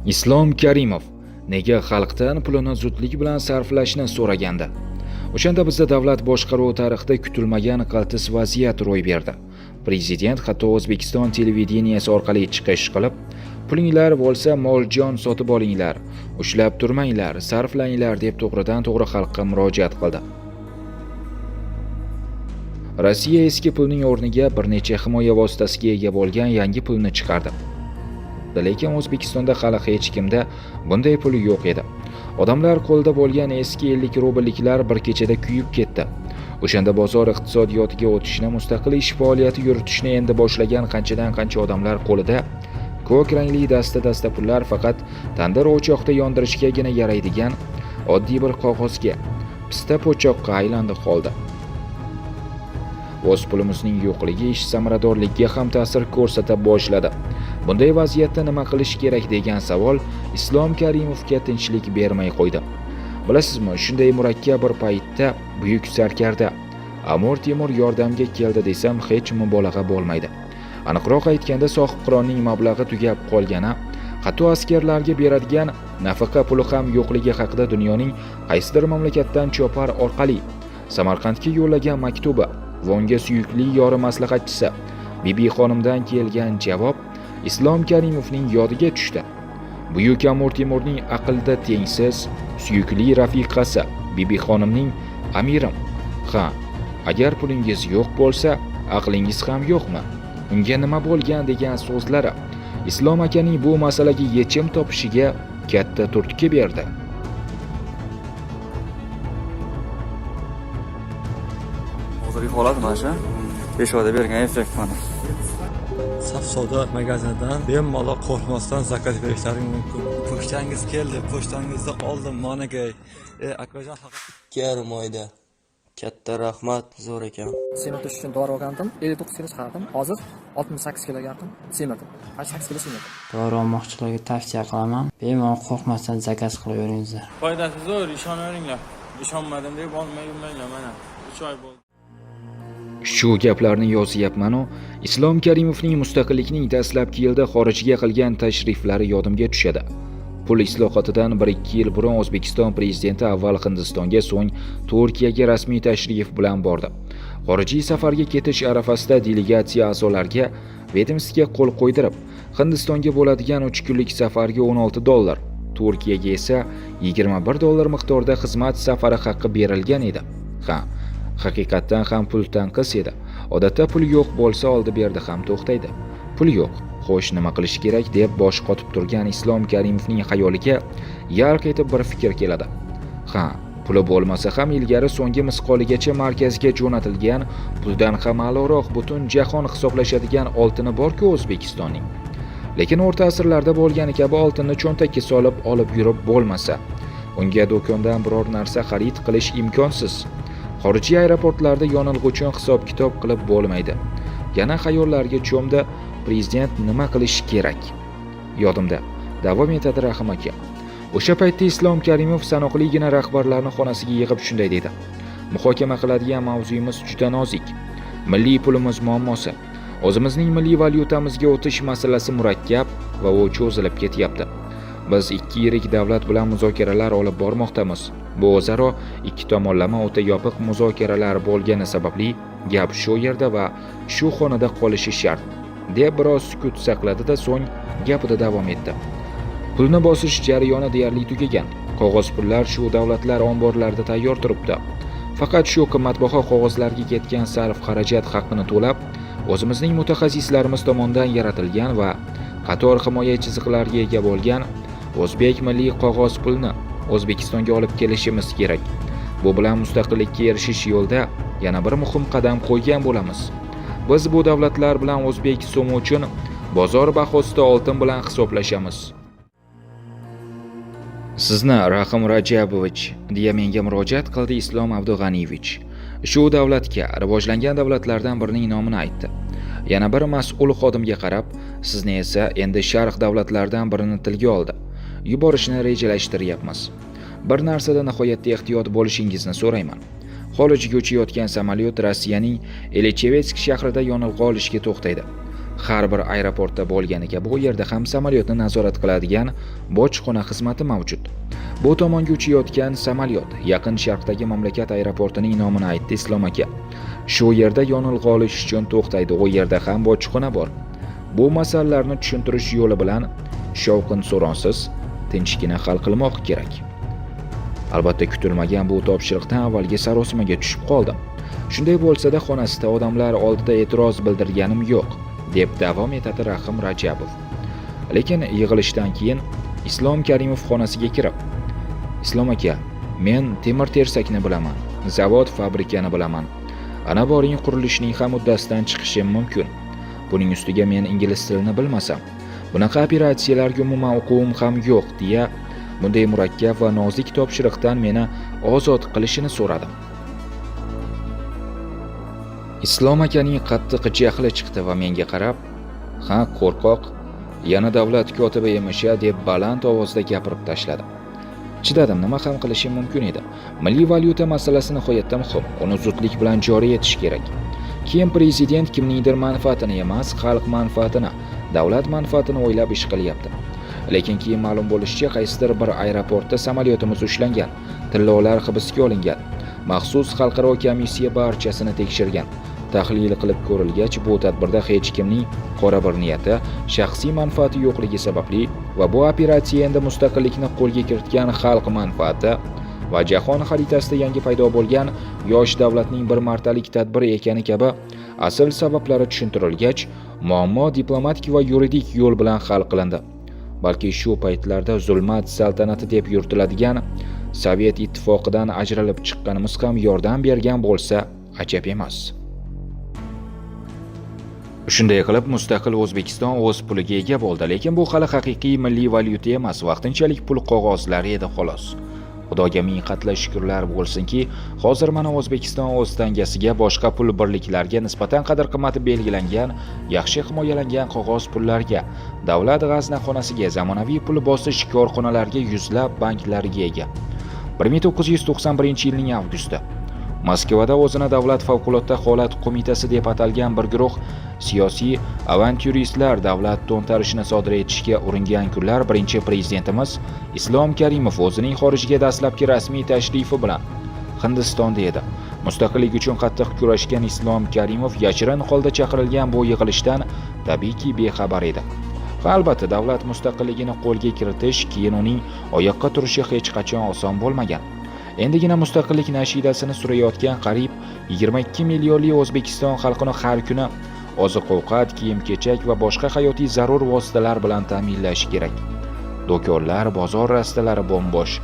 Islom Karimov nega xalqdan pulini zudlik bilan sarflashni so'ragandi? O'shanda bizda davlat boshqaruvi tarixida kutilmagan qaltis vaziyat ro'y berdi. Prezident hatto O'zbekiston televideniyasi orqali chiqish qilib, "Pulinglar bo'lsa mol-jon sotib olinglar, ushlab turmanglar, sarflanglar" deb to'g'ridan-to'g'ri xalqqa murojaat qildi. Rossiya eski pulning o'rniga bir necha himoya vositasiga ega bo'lgan yangi pulni chiqardi. Lekin O'zbekistonda hali hech kimda bunday pul yo'q edi. Odamlar qo'lda bo'lgan eski 50 rublliklar bir kechada kuyib ketdi. O'shanda bozor iqtisodiyotiga o'tishni, mustaqil ish faoliyati yuritishni endi boshlagan qanchadan-qancha odamlar qo'lida ko'k rangli dasta-dasta pullar faqat tandir o'choqda yondirishgagina yaraydigan oddiy bir qog'ozga, pista po'choqqa aylandi qoldi. O'z pulimizning yo'qligi ish samaradorligiga ham ta'sir ko'rsata boshladi. Bunday vaziyatda nima qilish kerak degan savol Islom Karimovga tinchlik bermay qo'ydi. Bilasizmi, shunday murakkab bir paytda buyuk sarkarda Amir Temur yordamga keldi desam hech mubolag'a bo'lmaydi. Aniqroq aytganda, sohibqironning mablag'i tugab qolgani, hatto askarlarga beradigan nafaqa puli ham yo'qligi haqida dunyoning qaysidir mamlakatdan chopar orqali Samarqandga yo'llagan maktubi va unga suyukli yori maslahatchisi Bibi xonimdan kelgan javob Islom Karimovning yodiga tushdi. Buyuk Amir Temurning aqlda tengsiz suyukli rafiqasi Bibi xonimning "Amirim, ha, agar pulingiz yo'q bo'lsa, aqlingiz ham yo'qmi? Unga nima bo'lgan?" degan so'zlari Islom akaning bu masalaga yechim topishiga katta turtki berdi. Hozirgi holat mana shu. 5 oyda bergan effekt mana. Saf savdo magazinidan bemalol qo'rqmasdan zakaz berishlaring mumkin. Pochtangiz keldi, pochtangizni oldim, monagay. E, akajon. 2,5 oyda. Katta rahmat, zo'r ekan. Semirtirish uchun dori olgandim, 59 kilo chiqardim. Hozir 68 kiloga yaqin semirdim. 8 kilo semirdim. Dori olmoqchilarga tavsiya qilaman, bemalol qo'rqmasdan zakaz qilaveringizlar. Foydasi zo'r, ishonaveringlar. Ishonmadim deb olmay yurmanglar, mana. 3 oy bo'ldi. Shu gaplarni yozyapman-u, Islom Karimovning mustaqillikning dastlabki yilida xorijga qilgan tashriflari yodimga tushadi. Pul islohotidan 1-2 yil burun O'zbekiston prezidenti avval Hindistonga, so'ng Turkiyaga rasmiy tashrif bilan bordi. Xorijiy safarga ketish arafasida delegatsiya a'zolariga ведомость ga qo'l qo'ydirib, Hindistonga bo'ladigan 3 kunlik safarga 16 dollar, Turkiyaga esa 21 dollar miqdorida xizmat safari haqqi berilgan edi. Ha, haqiqatdan ham pul tanqis edi. Odatda pul yo'q bo'lsa, oldi berdi ham to'xtaydi. Pul yo'q. Xo'sh, nima qilish kerak deb bosh qotib turgan Islom Karimovning xayoliga yarq etib bir fikr keladi. Ha, puli bo'lmasa ham ilgari so'nggi misqoligacha markazga jo'natilgan puldan ham a'loroq butun jahon hisoblashadigan oltini bor-ku O'zbekistonning. Lekin o'rta asrlarda bo'lgani kabi oltinni cho'ntakka solib olib yurib bo'lmasa, unga do'kondan biror narsa xarid qilish imkonsiz. Xorijiy aeroportlarda yonilg'i uchun hisob-kitob qilib bo'lmaydi. Yana xayollarga cho'mdi, prezident nima qilishi kerak? Yodimda. Davom etadi Rahim aka. O'sha paytda Islom Karimov sanoqligina rahbarlarni xonasiga yig'ib shunday dedi: "Muhokama qiladigan mavzuyimiz juda nozik. Milliy pulimiz muammosi. O'zimizning milliy valyutamizga o'tish masalasi murakkab va u cho'zilib ketyapti. Biz ikki yirik davlat bilan muzokaralar olib bormoqdamiz. Bu o'zaro ikki tomonlama o'ta yopiq muzokaralar bo'lgani sababli gap shu yerda va shu xonada qolishi shart", deb biroz sukut saqladida, so'ng gapida davom etdi. "Pulni bosish jarayoni deyarli tugagan. Qog'oz pullar shu davlatlar omborlarida tayyor turibdi. Faqat shu qimmatbaho qog'ozlarga ketgan sarf xarajat haqqini to'lab, o'zimizning mutaxassislarimiz tomonidan yaratilgan va qator himoya chiziqlariga ega bo'lgan o'zbek milliy qog'oz pulni O'zbekistonga olib kelishimiz kerak. Bu bilan mustaqillikka erishish yo'lida yana bir muhim qadam qo'ygan bo'lamiz. Biz bu davlatlar bilan o'zbek so'mi uchun bozor bahosida oltin bilan hisoblashamiz. Sizni, Rahim Rajabovich, deya menga murojaat qildi Islom Abdug'aniyevich. Shu davlatga, rivojlangan davlatlardan birining nomini aytdi. Yana bir mas'ul xodimga qarab, sizni esa endi sharq davlatlaridan birini tilga oldi. Yuborishni rejalashtiryapmiz. Bir narsada nihoyatda ehtiyot bo'lishingizni so'rayman. Xorijga uchayotgan samolyot Rossiyaning Elechevsk shahrida yonilg'i olishga to'xtaydi. Har bir aeroportda bo'lgani kabi u yerda ham samolyotni nazorat qiladigan bojxona xizmati mavjud. Bu tomonga uchayotgan samolyot Yaqin Sharqdagi mamlakat aeroportining nomini aytdi Islom aka. Shu yerda yonilg'i olish uchun to'xtaydi, u yerda ham bojxona bor. Bu masalalarni tushuntirish yo'li bilan shovqin-suronsiz, tinchgina hal qilmoq kerak. Albatta kutilmagan bu topshiriqdan avvalgi sarosimaga tushib qoldim. Shunday bo'lsa-da xonasida odamlar oldida e'tiroz bildirganim yo'q, deb davom etadi Rahim Rajabov. Lekin yig'ilishdan keyin Islom Karimov xonasiga kirib, "Islom aka, men temir tersakni bilaman, zavod fabrikani bilaman. Ana boring qurilishning ham uddasidan chiqishim mumkin. Buning ustiga men ingliz tilini bilmasam, bunaqa operatsiyalarga umuman uquvim ham yo'q" deya bunday murakkab va nozik topshiriqdan meni ozod qilishini so'radim. Islom akaning qattiq jahli chiqdi va menga qarab, "Ha, qo'rqoq, yana davlat kotibi emish-a" deb baland ovozda gapirib tashladi. Chidadim, nima ham qilishim mumkin edi. Milliy valyuta masalasi nihoyatda muhim, uni zudlik bilan joriy etish kerak. Keyin prezident kimningdir manfaatini emas, xalq manfaatini, davlat manfaatini o'ylab ish qilyapti. Lekin keyin ma'lum bo'lishicha, qaysidir bir aeroportda samolyotimiz ushlangan, tillolar hibsga olingan. Maxsus xalqaro komissiya barchasini tekshirgan. Tahlil qilib ko'rilgach, bu tadbirda hech kimning qora bir niyati, shaxsiy manfaati yo'qligi sababli va bu operatsiya endi mustaqillikni qo'lga kiritgan xalq manfaati va jahon xaritasida yangi paydo bo'lgan yosh davlatning bir martalik tadbiri ekani kabi asl sabablari tushuntirilgach, muammo diplomatik va yuridik yo'l bilan hal qilindi. Balki shu paytlarda zulmat saltanati deb yuritiladigan Sovet ittifoqidan ajralib chiqqanimiz ham yordam bergan bo'lsa, ajab emas. Shunday qilib, mustaqil O'zbekiston o'z puliga ega bo'ldi, lekin bu hali haqiqiy milliy valyuta emas, vaqtinchalik pul qog'ozlari edi xolos. Xudoga ming qatla shukrlar bo'lsinki, hozir mana O'zbekiston o'z tangasiga boshqa pul birliklariga nisbatan qadr-qimmati belgilangan, yaxshi himoyalangan qog'oz pullarga, davlat g'aznaxonasiga, zamonaviy pul bosish korxonalariga, yuzlab banklarga ega. 1991-yilning avgusti. Moskvada o'zini Davlat favqulodda holat qo'mitasi deb atalgan bir guruh siyosiy avantyuristlar davlat to'ntarishini sodir etishga uringan kunlar birinchi prezidentimiz Islom Karimov o'zining xorijga dastlabki rasmiy tashrifi bilan Hindistonda edi. Mustaqillik uchun qattiq kurashgan Islom Karimov yashirin holda chaqirilgan bu yig'ilishdan tabiiyki bexabar edi. Va albatta davlat mustaqilligini qo'lga kiritish, keyin uning oyoqqa turishi hech qachon oson bo'lmagan. Endigina mustaqillik nashidasini surayotgan qariyb 22 millionli O'zbekiston xalqini har kuni oziq-ovqat, kiyim-kechak va boshqa hayotiy zarur vositalar bilan ta'minlash kerak. Do'konlar, bozor rastalari bo'm-bo'sh.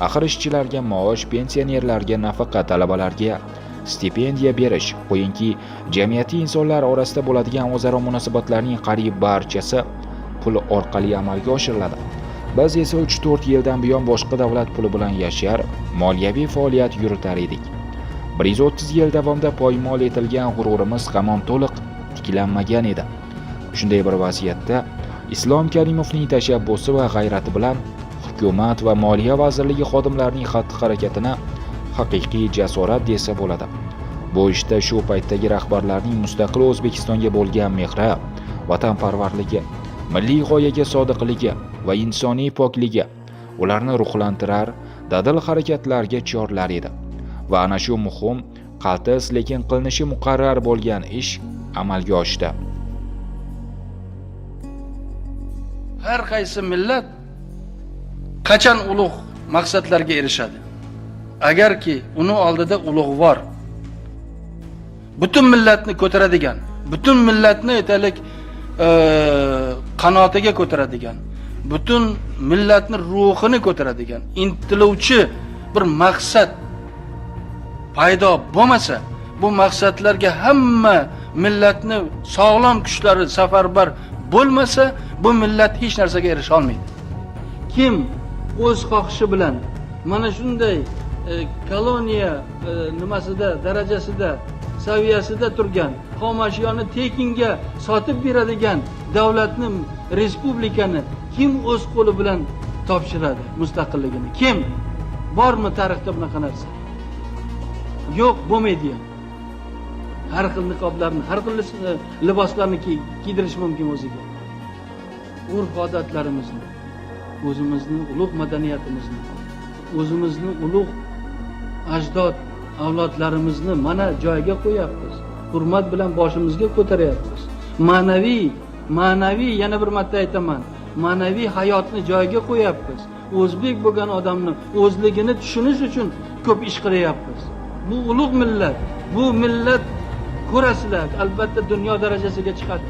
Axir ishchilarga maosh, pensionerlarga nafaqa, talabalarga stipendiya berish, qo'yingki, jamiyatda insonlar orasida bo'ladigan o'zaro munosabatlarning qariyb barchasi pul orqali amalga oshiriladi. Biz esa 3-4 yildan buyon boshqa davlat puli bilan yashar, moliyaviy faoliyat yuritar edik. 130 yil davomida poymol etilgan g'ururimiz hamon to'liq tiklanmagan edi. Shunday bir vaziyatda Islom Karimovning tashabbusi va g'ayrati bilan hukumat va moliya vazirligi xodimlarining xatti-harakatini haqiqiy jasorat desa bo'ladi. Bu ishda shu paytdagi rahbarlarning mustaqil O'zbekistonga bo'lgan mehri, vatanparvarligi, milliy g'oyaga sodiqligi va insoniy pokligi ularni ruhlantirar, dadil harakatlarga chorlar edi. Va ana shu muhim, qaltis, lekin qilinishi muqarrar bo'lgan ish amalga oshdi. Har qaysi millat qachon ulug' maqsadlarga erishadi? Agarki uni oldida ulug'vor, butun millatni ko'taradigan, butun millatni aytaylik, qanotiga ko'taradigan, butun millatni ruhini ko'taradigan, intiluvchi bir maqsad paydo bo'lmasa, bu maqsadlarga hamma millatni sog'lom kuchlari safarbar bo'lmasa, bu millat hech narsaga erisha olmaydi. Kim o'z xohishi bilan mana shunday koloniya nimasida, darajasida, saviyasida turgan xomashyoni tekinga sotib beradigan davlatni, respublikani kim o'z qo'li bilan topshiradi mustaqilligini? Kim? Bormi tarixda bunaqa narsa? Yo'q, bo'lmaydi ham. Har xil niqoblarni, har xil liboslarni kiydirish mumkin o'ziga. Urf odatlarimizni, o'zimizni ulug' madaniyatimizni, o'zimizni ulug' ajdod avlodlarimizni mana joyiga qo'yapmiz. Hurmat bilan boshimizga ko'taryapmiz. Ma'naviy yana bir marta aytaman, ma'naviy hayotni joyiga qo'yapmiz. O'zbek bo'lgan odamni o'zligini tushunish uchun ko'p ish qilyapmiz. Bu ulug' millat, bu millat ko'rasizlar, albatta dunyo darajasiga chiqadi.